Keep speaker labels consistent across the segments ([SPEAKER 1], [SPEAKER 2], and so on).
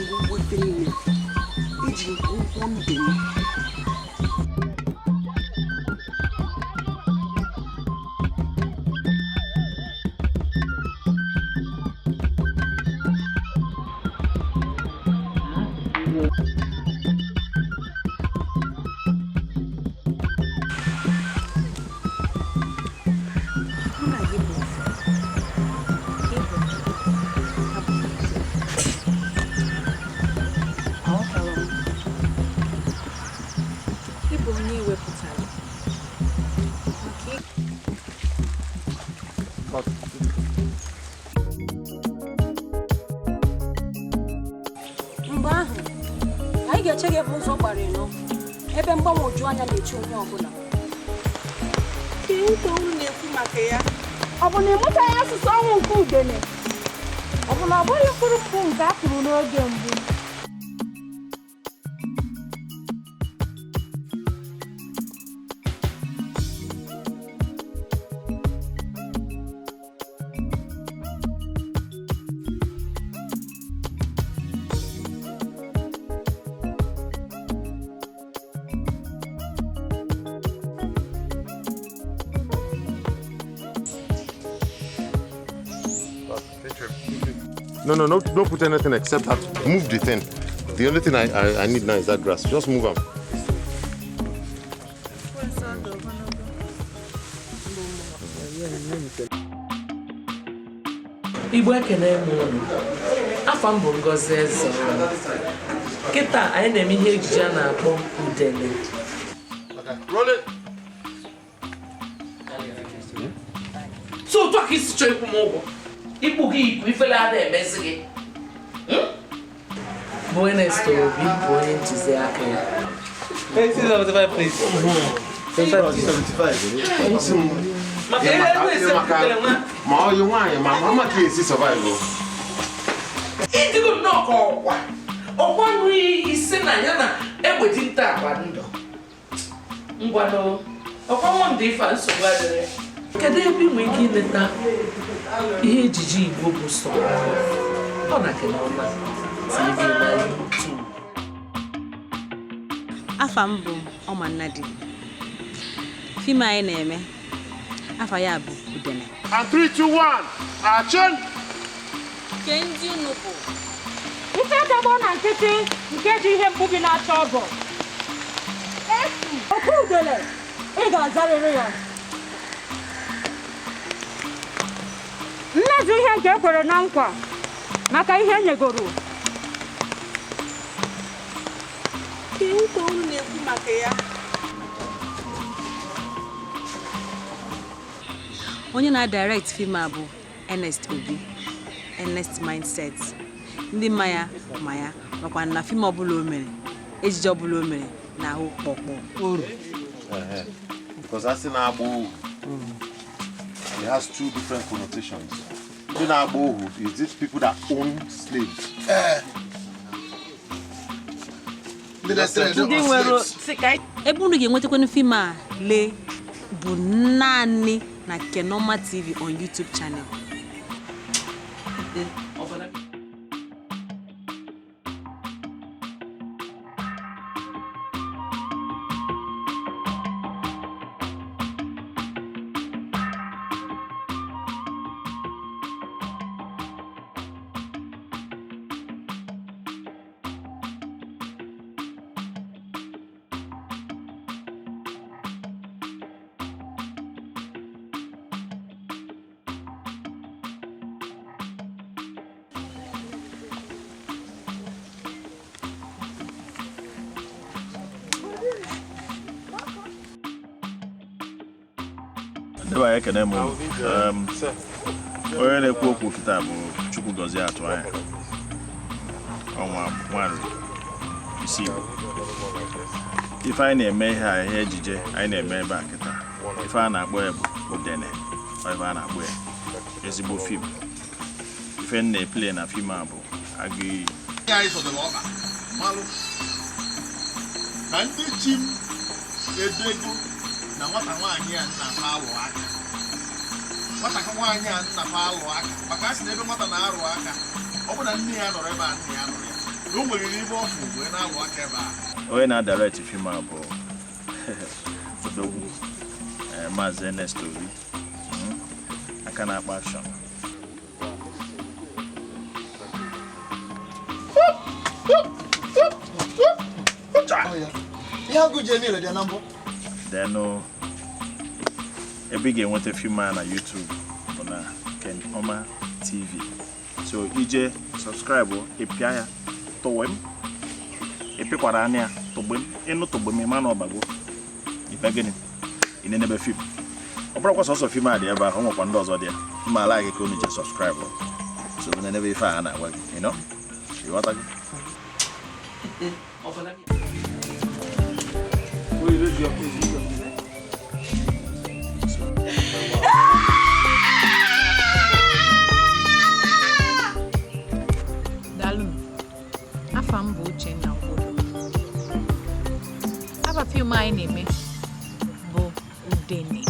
[SPEAKER 1] Eji m ụgwọ ife niile. Eji m ụgwọ ndụ m. Mụ na gị bụ ofu. Ị bụ abụ m otu. Aghọtara m. Ị bụ onye ewepụtara maka mgbe ahụ anyị ga-eche gị ebe ụzọ gbara ịnọ, ebe mgbanwoju anya na-eche onye ọbụla.
[SPEAKER 2] Kee nkwa unu na-ekwu maka ya?
[SPEAKER 3] Ọ bụ na ị mụtaghị asụsụ ọnwụ nke udene? Ọ bụ na ọ bụghị mkpụrụ mkpụ nke a kụrụ n'oge mbụ?
[SPEAKER 4] No, no, no, don't put anything except that. Move the thing. The only thing I need now is that grass. Just move am.
[SPEAKER 5] Igbo, ekene m unu. Afọ m bụ Ngozi Eze. Kịta anyị na-eme ihe ejije a na-akpọ Udene.
[SPEAKER 4] Roll it.
[SPEAKER 5] So otu a ka isi chọọ ịkwụ m ụgwọ, ikpu gị ikwu ifele a na-emezi gị. Bụ Ernest Obi bụ onye ntụziaka ya.
[SPEAKER 6] 75, please. 75.
[SPEAKER 5] Maka ihe ego ese butere nwa.
[SPEAKER 4] Ma ọ yi nwaanyị ma ama ka esi survive o.
[SPEAKER 5] Ịdịgo nnọọ ka ọkwa ọkwa nri isi na ya na egbe dị nta agba ndụ. Ngwanụ, ọkwa nwa ndị ife a, nsogbu adịrị. Kedu ebe ị nwere ike ileta ihe ejije Igbo bụ sọ ọ na Kenoma TV na YouTube?
[SPEAKER 7] Afa m bụ Ọma Nnadi. Fim anyị na-eme, afa ya bụ Udene.
[SPEAKER 4] And three, two, one, action!
[SPEAKER 7] Ke ndị unu bụ?
[SPEAKER 3] Ife dagbo na nkịtị nke ji ihe mgbu gị na-acha ọbọ. Oke udele, ị ga-azarịrị ya. Mmezu ihe nke e kwere na nkwa maka ihe enyegoro.
[SPEAKER 2] Kee nkwa unu na-ekwu maka ya?
[SPEAKER 7] Onye na-direct fim a bụ Ernest Obi, Ernest Mindset. Ndị ma ya ma ya makwa na fim ọbụla o mere, ejije ọbụla o mere na-ahụ kpọkpọ.
[SPEAKER 4] Because asị na-agba ohu, it has two different connotations. Ndị na-agba ohu is these people that own slaves.
[SPEAKER 8] Ndị na-trade
[SPEAKER 5] Ndị
[SPEAKER 8] on
[SPEAKER 5] nwere
[SPEAKER 8] slaves.
[SPEAKER 5] sị ka anyị
[SPEAKER 7] Ebe unu ga-enwetakwanụ fim a lee bụ naanị na Kenoma TV on YouTube channel.
[SPEAKER 5] Ọbara.
[SPEAKER 9] Ndị be anyị, ekene m unu. Onye na-ekwu okwu kịta bụ Chukwu Gọzie Atụ Anya ọnwa nwanri isi Igbo. Ife anyị na-eme, ihe a, ihe ejije anyị na-eme ebe a kịta, ife a na-akpọ ya bụ Udene. Ọ ife a na-akpọ ya ezigbo fim. Ife m na-eplay na fim a bụ agụ iyi.
[SPEAKER 8] Ihe anyị zọdoro ọkpa malụ na ndị chi m edego na nwata nwaanyị a nna fa alụ aka, nwata nwaanyị a nna fa alụ aka, maka a sị na ebe nwata na-arụ aka, ọ bụ na nne ya nọrọ ebe a, nne ya nọrọ ya na Na o nwere ibe ọfụ wee na-alụ aka ebe a.
[SPEAKER 9] Onye na-adirect film a bụ Odogwu, Maazị Ernest Obi, aka na-akpa action.
[SPEAKER 8] Ihe agụ ji eme dị na mbụ.
[SPEAKER 9] Denụ ebe ị ga-enweta film a na YouTube bụ na Ken Oma TV. So ije subscribe, ịpịa ya tụwem, ịpịkwara anya ya tụgbem, ịnụ tụgbem ịma na ọbago ibe gịnị ị na-enebe fim. Ọ bụrụkwa sọsọ fim a dị ebe ahụ, ọ nwekwa ndị ọzọ dị ya. Mma ala gị ka unu je subscribe so na-enebe ife a na-agwa gị, you know? Ịghọta gị?
[SPEAKER 10] Daalụ. Afa m bụ Uchenna Obodo. Afa fim anyị na-eme bụ Udene.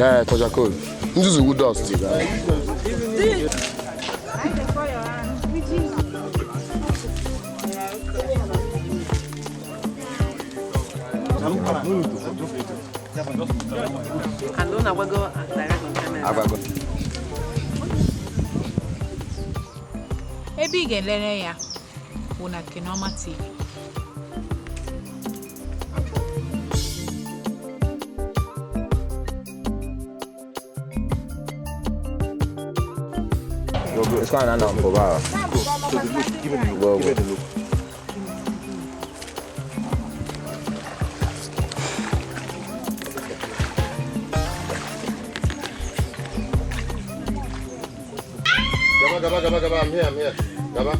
[SPEAKER 11] Ee, Tojakol. Nzuzu wu dust.
[SPEAKER 1] And don't agwago direct on camera.
[SPEAKER 11] Agwago.
[SPEAKER 10] Ebe ị ga-elere ya bụ na Kenoma TV.
[SPEAKER 11] It's kind of not for
[SPEAKER 4] So the look, give me the look. Give me the look.
[SPEAKER 11] Gaba, gaba, gaba, gaba. I'm here, I'm here. Gaba.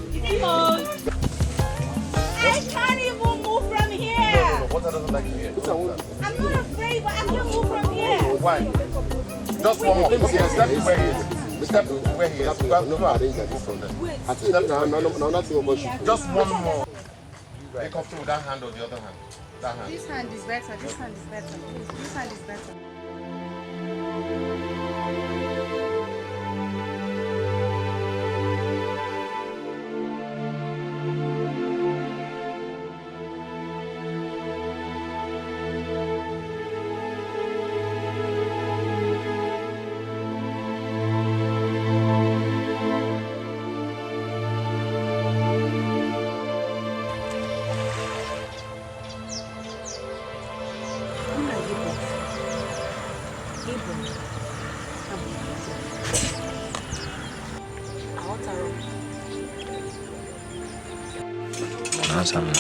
[SPEAKER 3] I can't even move from here.
[SPEAKER 4] No, no, water doesn't like you here.
[SPEAKER 3] I'm not afraid, but I can't move from here.
[SPEAKER 4] Why? Just one more. Okay, step where he is. Step where he is. Go from there. Step Just one more. Are you comfortable with that hand or the other hand? That hand.
[SPEAKER 3] This hand is better. This hand is better. Please, this hand is better.
[SPEAKER 1] Nna gị bụ ịbụ abụ aghọtara m.
[SPEAKER 11] Answer me.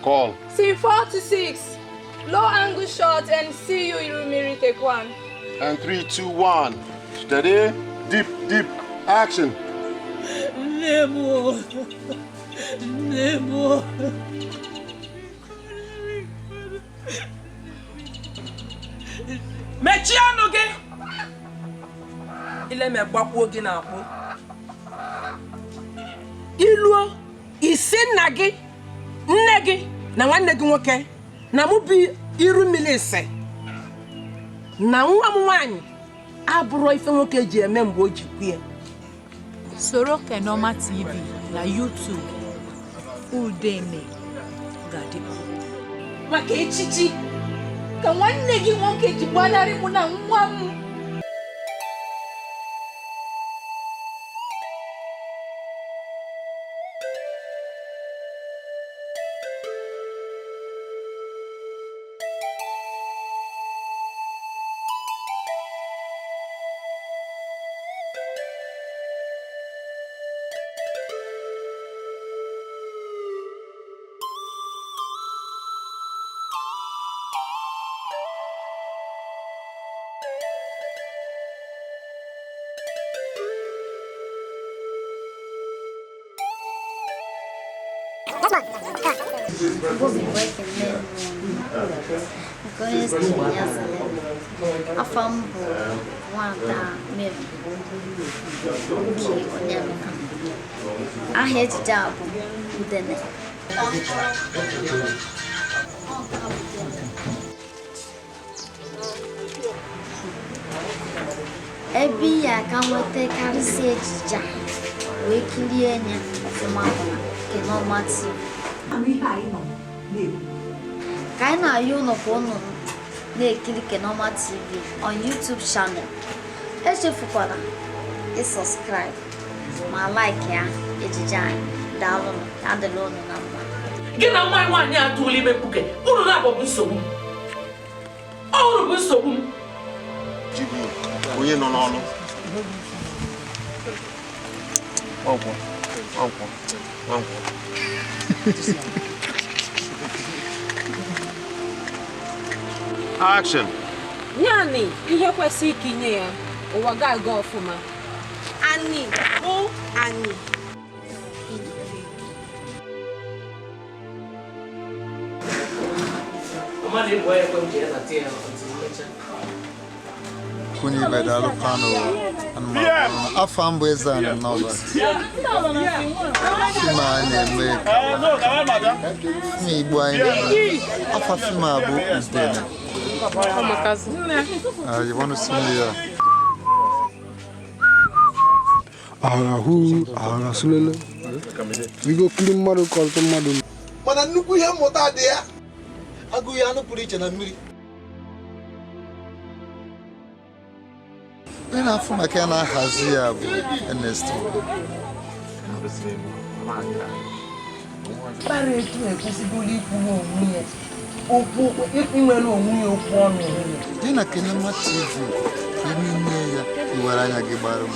[SPEAKER 11] Call.
[SPEAKER 3] Scene 4 to 6. Low angle shot and see you Irumiri take one.
[SPEAKER 11] And 3, 2, 1. Steady. Deep, deep. Action.
[SPEAKER 5] Nemo. Nemo.
[SPEAKER 2] Mechie ọnụ gị! Ileme gbakwuo gị n'akpụ. Iluo isi nna gị, nne gị na nwanne gị nwoke na mụ bụ iru mmiri ise na nwa m nwaanyị abụrụ ife nwoke ji eme mgbe o ji kwue.
[SPEAKER 10] Soro Kenoma TV na YouTube. Udene ga-adị.
[SPEAKER 3] Maka echichi ka nwanne gị nwoke ji gbanarị mụ na nwa m.
[SPEAKER 12] That's one. Nke onye si ya zere. Afọ m bụ Nwada Mary nke Onyemeka. Aha ejije a bụ Udene. Ebe ya ka nweta karịsịa ejije a wee kirie ya ọfụma bụ na Kenoma TV. Ka anyị na-ayọ ụnụ ka ụnụ na-ekiri Kenoma TV on YouTube channel. Echefukwala ịsọskraịb ma like ya ejije anyị. Daalụnụ, ya dịrị ụnụ na mma.
[SPEAKER 5] Gị na nwa nwaanyị a tụrụ ime mkpuke, unu na-abụ bụ nsogbu m. Ọ unu bụ nsogbu m.
[SPEAKER 4] Onye nọ n'ọnụ. Nwankwọ, nwankwọ, nwankwọ. Action.
[SPEAKER 10] Naanị ihe kwesịrị ka inye ya, ụwa ga-aga ọfụma.
[SPEAKER 2] Anyị bụ anyị.
[SPEAKER 5] Mama na-ebu ya ekwe m ji ya na tii ya ntị mmecha.
[SPEAKER 13] Kunyi bedalụ kano afọ mbụ eze anyị n'ọba fim a na-eme fim Igbo anyị na-eme afa fim a bụ Udene. You want to see me there?
[SPEAKER 14] Ahụ ahụ sulele. We go kill mmadụ ka ọtụtụ mmadụ.
[SPEAKER 8] Mana nnukwu ihe mmụta dị ya. Agụghị anụ pụrụ iche na mmiri.
[SPEAKER 13] Onye na-afụ maka ya na-ahazi ya bụ Ernest Obi.
[SPEAKER 2] Kpara etu ekwesịgoro ikwuru onwe ya okwu, inwere onwe ya okwu ọnụ onwe ya.
[SPEAKER 13] Dị na Kenoma TV, ka ime ya iwere anya gị gbara m.